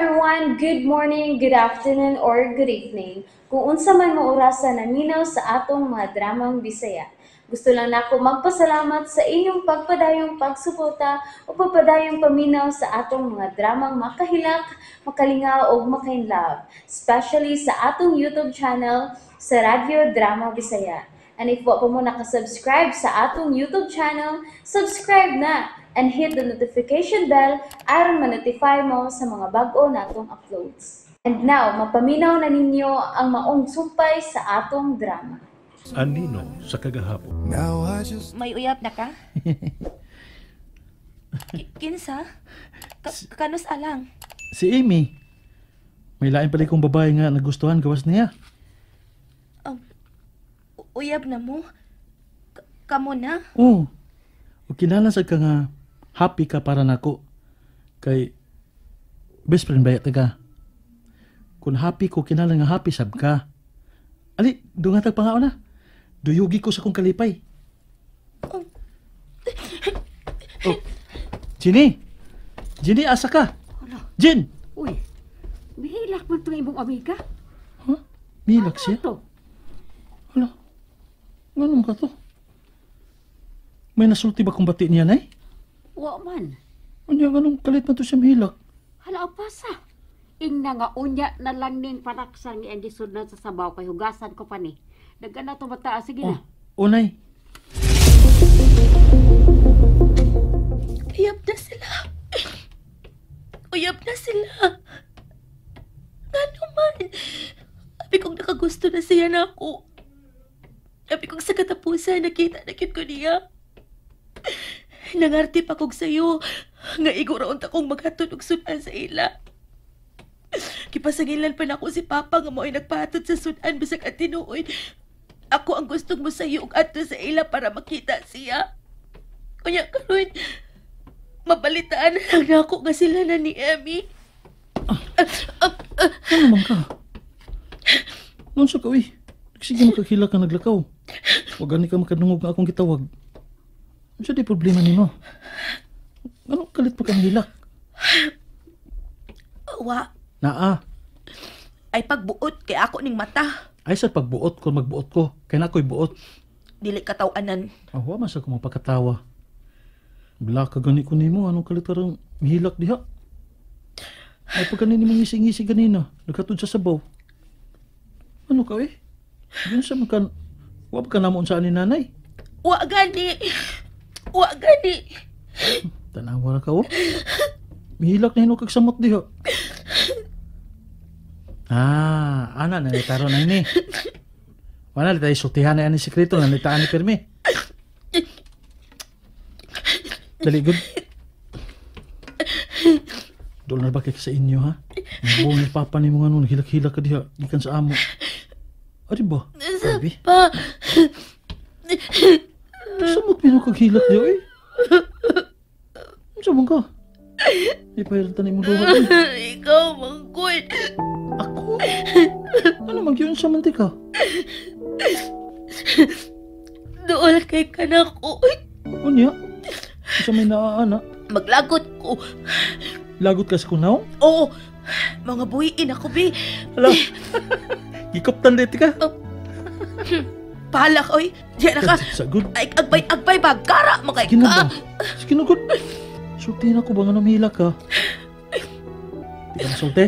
Everyone! Good morning, good afternoon, or good evening. Kung unsa man mo orasa naminaw sa atong mga dramang Bisaya. Gusto lang nako magpasalamat sa inyong pagpadayong pagsuporta o pagpadayong paminaw sa atong mga dramang makahilak, makalingaw o makainlove, especially sa atong YouTube channel sa Radyo Drama Bisaya. And if wa pa mo nakasubscribe sa atong YouTube channel, subscribe na and hit the notification bell aron ma-notify mo sa mga bag-o natong uploads. And now, mapaminaw na ninyo ang maong sumpay sa atong drama. Anino sa kagahapon. Now I just May uyab na ka? Kinsa? Kanus alang? Si Amy. May lain pala kong babae nga nagustuhan gawas niya. Uyab na mo? Kamo na? Oo. O kinahanglan sad ka nga happy ka para nako. Kay best friend ba ka? Kung happy ko, kinahanglan nga happy sab ka. Ali, dungatag pa nga na. Duyugi ko sa kong kalipay. Oh. Oh. Ginny! Ginny, asa ka? Jin! Uy, mihilak man itong imong amiga. Huh? Mihilak siya? Ano to? Hala, nganong ka to? May nasulti ba kung bati niya, nay? Wa man. Unya, nganong kalit man to siya mihilak? Hala, pasa. Ingna nga unya na lang ning panaksan nga ang gisudlan sa sabaw kay hugasan ko pa ni. Dagan na to bata, sige na. Oh, unay. Uyab na sila. Uyab na sila. Ngano man. Abi kong nakagusto na siya na ako. Abi kong sa katapusan nakita na gyud ko niya. Nangarti pa kog sayo nga igo ra unta kong maghatod og sudan sa ila. Kipasangilan pa nako si Papa nga mao'y nagpahatod sa sudan bisag ang tinuod. Ako ang gustong mo sayo og adto sa ila para makita siya. Unya karon mabalitaan na lang nako nga sila na ni Emmy. Ano man ka? Noon sa kawi. Sige makakila ka naglakaw. Huwag gani ka makadungog nga akong gitawag. Ano di problema nimo? Anong kalit pa kang hilak? Wa. Naa. Ay pagbuot kay ako ning mata. Ay sa pagbuot ko, magbuot ko. Kay na ako'y buot. Dili ka taw-anan. Ah, wa man sa ko mapakatawa. Bla ka gani ko nimo, anong kalit karang hilak diha? Ay pag ganini mong ngisi-ngisi ganina, nagkatod sa sabaw. Ano ka eh? Yun sa makan, wa pa ka namo unsa ni nanay? Wa gani. Wa gani. Tanawa ra ka oh. Mihilak na hinuo kag samot diha. Ah, ana na taro na ini. Wala tayo sultihan na ani sekreto na nitaan ni pirmi. Dali good. Doon na ba kay sa inyo ha? Buong ni papa ni mga nun, hilak-hilak ka diha gikan sa amo. Adi ba? Grabe. Pa. Samot mino kag hilak diha eh. Unsa man ka? Di pa hiran tanin mo duha. Ikaw manggod. Ako? Ano man gyud sa man ka? Dool kay kanako. Unya? Unsa may naaana? Maglagot ko. Lagot ka sa kunaw? Oo. Mga buhiin ako, bi. Hala. Gikoptan dito ka? Palak, oy. Diyan na ka. Sagod. Ay, agbay, agbay ba? Gara, makay Sige na ka. ba? Sige na, good. Sultihin ako ba nga namihila ka? Di ka masulti?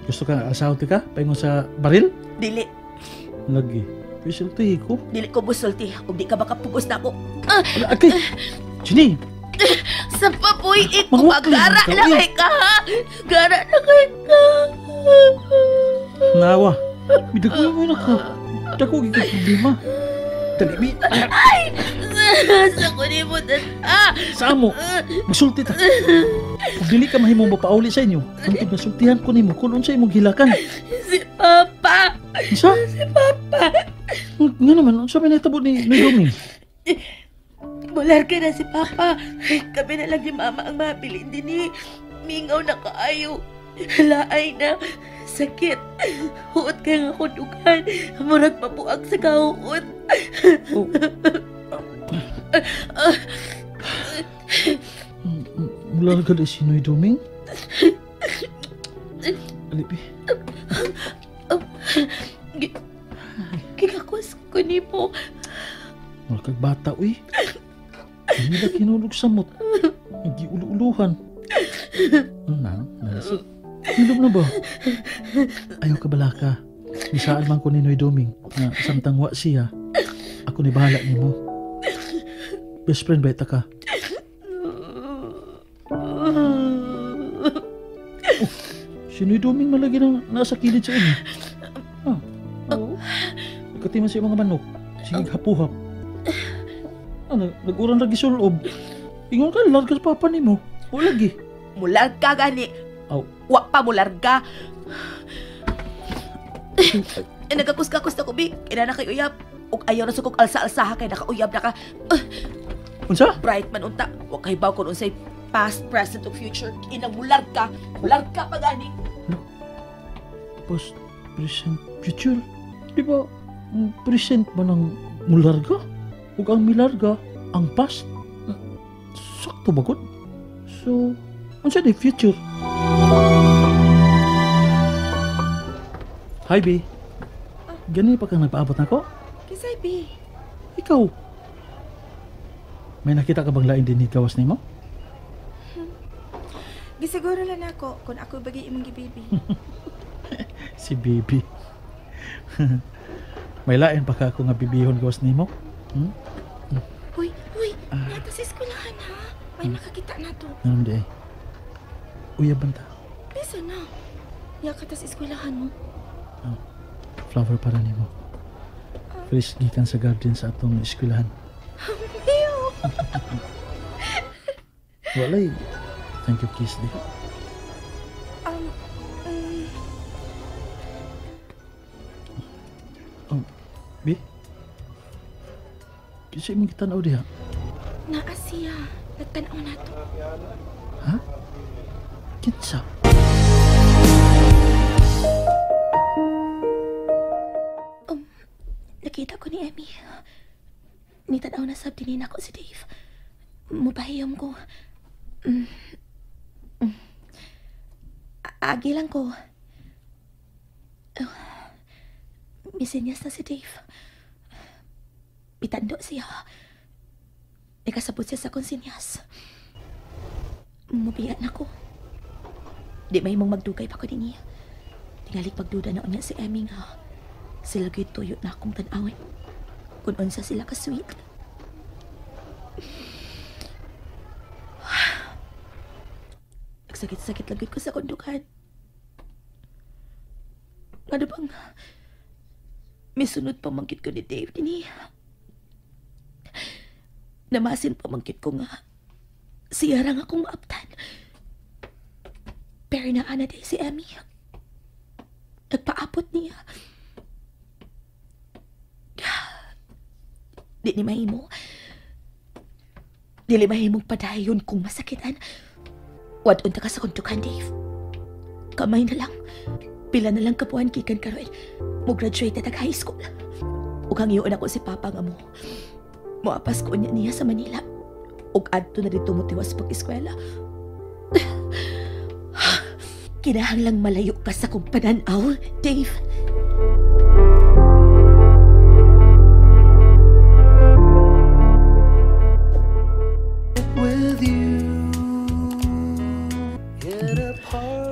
Gusto ka asaw ti ka? Paingon sa baril? Dili. Lagi. Pwede sultihin ko. Dili ko busulti. Ug di ka makapugos na ako. Ala, agay! Ginny! Sa pabuhiin ko ba? Manguwak lang Gara ka, na uy. kay ka, ha? Gara na kay ka. Nawa. Midagoy mo na ka. Dako gid kay problema. Dali, mi. Ay! Sa kunin mo ah! Sa amo, masulti ta. Kung dili ka mahimong mapauli sa inyo, hantod na sultihan ko nimo kung unsa imong gilakan. Si Papa! Isa? Si Papa! Nga naman, unsa may nahitabo ni Naomi? Mular ka na si Papa. Kami na lang ni Mama ang mabilin din eh. Mingaw na kaayo. Laay na. Sakit. Huot kay nga kudugan. Murag mabuag sa kahuot. Oh. Mula na si Noy Doming? Alipi. Gigakos ko ni mo. Mura kag bata, uy. Hindi na kinulog sa mot. Nag-iulu-uluhan. Ano na? Hilom na ba? Ayaw ka balaka. Misaan man ko ni Noy Doming na samtang wa siya, ako ni bahala ni mo. Best friend ba ita ka? Oh, si Noy Doming malagi nang nasa kilid sa inyo. Ah. Oh. Nagkatiman siya mga manok. Sige, hapuhap. Ano, nag-uran lagi sulob. Ingon ka, larga sa papa ni mo. O lagi. Mularga gani. Aw. Wa pa mularga. Nagkakus-kakus na ko, bi. Ina na kay uyab. Ug ayaw na sukog alsa-alsaha kay nakauyab na ka. Unsa? Bright man unta. Wa kay baw kun unsay past, present ug future. Ina mularga. Mularga pa gani. No. Past, present, future. Di ba present man ang mularga? Ug ang milarga, ang past. Sakto ba gud? So, unsa di future? Hi, B. Gani pa kang nagpaabot na ko? Kisay, B. Ikaw. May nakita ka bang lain din ni gawas nimo? Gisiguro lang ako kung ako bagay imong gibibi. Si baby. May lain pa ka ako nga bibihon gawas nimo? Hmm? Uy, uy, nata sa eskwelahan ha. May makakita na to. Ano di ay? Uyaban ta. Bisa na. Yaka ta sa eskwelahan mo. Oh, flower para nimo. Fresh gikan sa garden sa atong eskwelahan. Ew! Walay. Thank you, kiss di. Oh, B? Kasi imong kitanaw diha. Naa siya. Nagtanaw na to. Ha? Kinsa? Nakita ko ni Emmy. Nitanaw na sab dinhin ako si Dave. Mupahiyom ko. Agi lang ko. Oh, misinyas na si Dave. Bitando siya. Nakasabot siya sa konsinyas. Mubiya na ko. Di may mong magdugay pa ko din niya. Tingalik pagduda na unya si Emmy nga. Sila gayud tuyo na akong tan-awin. Kung unsa sila ka-sweet. Nagsakit-sakit lang ko sa kondukan. Ano bang misunod pamangkit ko ni Dave din niya. Namasin pamangkit ko nga. Siya rang akong maaptan. Pero naana din si Emmy. Nagpaapot niya. Di ni mahimo. Dili mahimong padayon kung masakitan. Wadon ta ka sa kontukan, Dave. Kamay na lang. Pila na lang kapuan gikan karon. Mo-graduate na tag high school. Ug hangyoon ako si Papa nga mo. Moapas ko niya niya sa Manila. Ug adto na dito motiwas pag-eskwela. Kinahanglang malayo ka sa kong pananaw, Dave.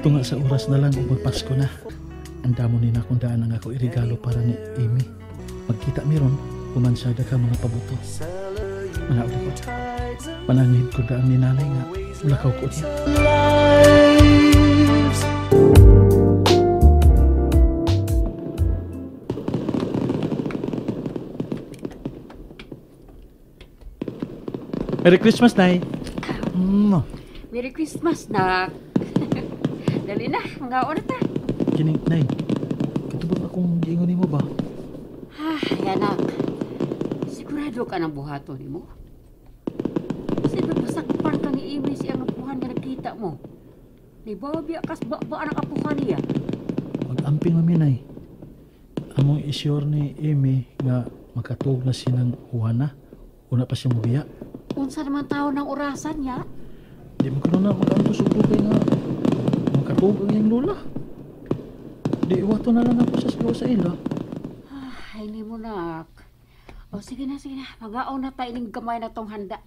Tunga sa oras na lang ug magpasko na. Ang damo ni na akong daan ang ako irigalo para ni Amy. Magkita mi ron, kumansada ka mga pabuto. Manaod ko. Panangid ko daan ni nanay nga ulakaw ko niya. Merry Christmas, Nay. Merry Christmas, nak. Dali na, mga oras na. Kining, Nay, katubang akong giingon nimo ba? Ah, yanak. Sigurado ka ng buhaton nimo. Kasi nagpasakpan kang iimi siya ang apuhan nga nakita mo. Ni Bobby akas ba ang apuhan niya? Mag-amping mami, Nay. Among isyor ni Amy nga makatuog na sinang Juana. Una pa siya mubiya. Unsa naman tao ng orasan niya? Di mo kuno na mag-antos og dugay nga makatuog ang iyang lola. Di iwato na lang ako sa sigaw sa ila. Ay, ni mo nak. O sige na, sige na. Magaon na tayo ning gamay na tong handa.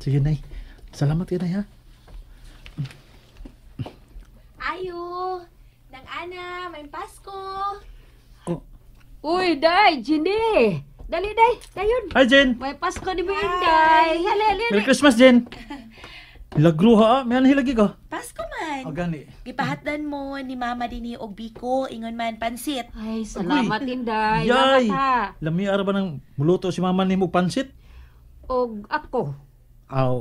Sige, Nay. Salamat kay Nay, ha? Ayo! Nang ana, may Pasko! Oh. Uy, day, Jenny! Dali, day. Dayon. Hi, Jen! May Pasko ni mo Inday. Hali, hali, Merry Christmas, Jen! Lagro ha, may anhilagi ka. Pasko man. O, gani. Gipahatdan mo ni Mama dinhi og biko, ingon man pansit. Ay, salamat, Inday. Yay! Salamat, ha. Lami ara ba ng muluto si mama nimo og pansit? Og ako. Aw,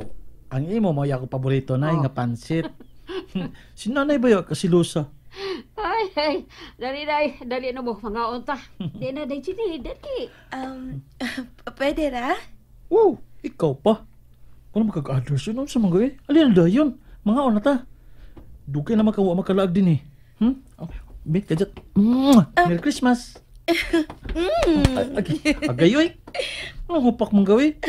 ang imo mo ako paborito na Oh. nga pansit. Si nanay ba yun? Kasilusa. Ay, ay. Dali, day. Dali na mo. Mga unta. Di na, day, Jenny. Dali. Pwede ra? Oh, ikaw pa. Kung makag-others yun, sa mga eh. Alin na yun? Mga ona ta. Dugay na makawa makalaag din eh. Oh, be, kajat. Merry Christmas. Ay, agayoy. Anong hupak mong gawi?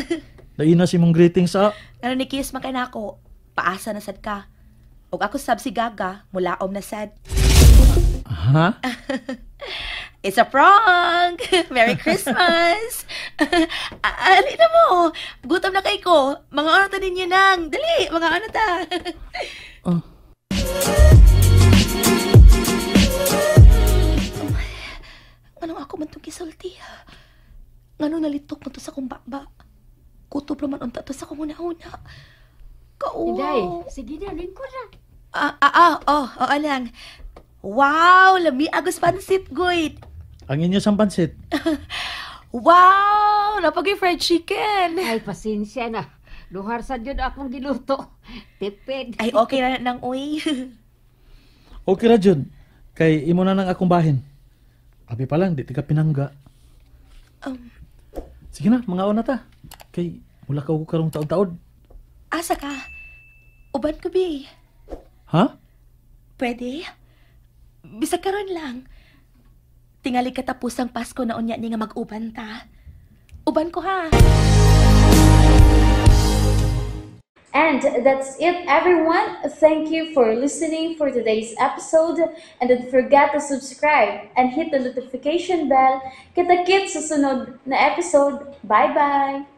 Daina si mong greetings ah. Ano ni kiss man kay nako, paasa na sad ka. Og ako sab si Gaga, mulaom na sad. Ha? It's a prank! Merry Christmas! Ali na mo! Gutom na kay ko. Mga ano ta ninyo nang. Dali! Mga ano ta. Oh. Anong ako man itong gisulti ha? Nganong nalitok man to sa kong baba? Kutob raman unta to sa kong una-una. Kauwaw. Inday, sige na. Lingkod na. Oh, oo lang. Wow! Lami agos pansit, guid. Ang inyo sang pansit. Wow! Napagay fried chicken. Ay, pasensya na. Luhar sa Diyon akong giluto. Tipid. Ay, okay na nang uy. Okay ra jud. Kay imo na nang akong bahin. Abi pa lang, di tika pinangga. Sige na, mga una ta. Kay mula ka ko karong taod-taod. Asa ka? Uban ko, bi. Ha? Pwede? Bisag karon lang. Tingali katapos ang Pasko na unya ni nga mag-uban ta. Uban ko ha. And that's it, everyone. Thank you for listening for today's episode. And don't forget to subscribe and hit the notification bell. Kita-kits sa sunod na episode. Bye-bye!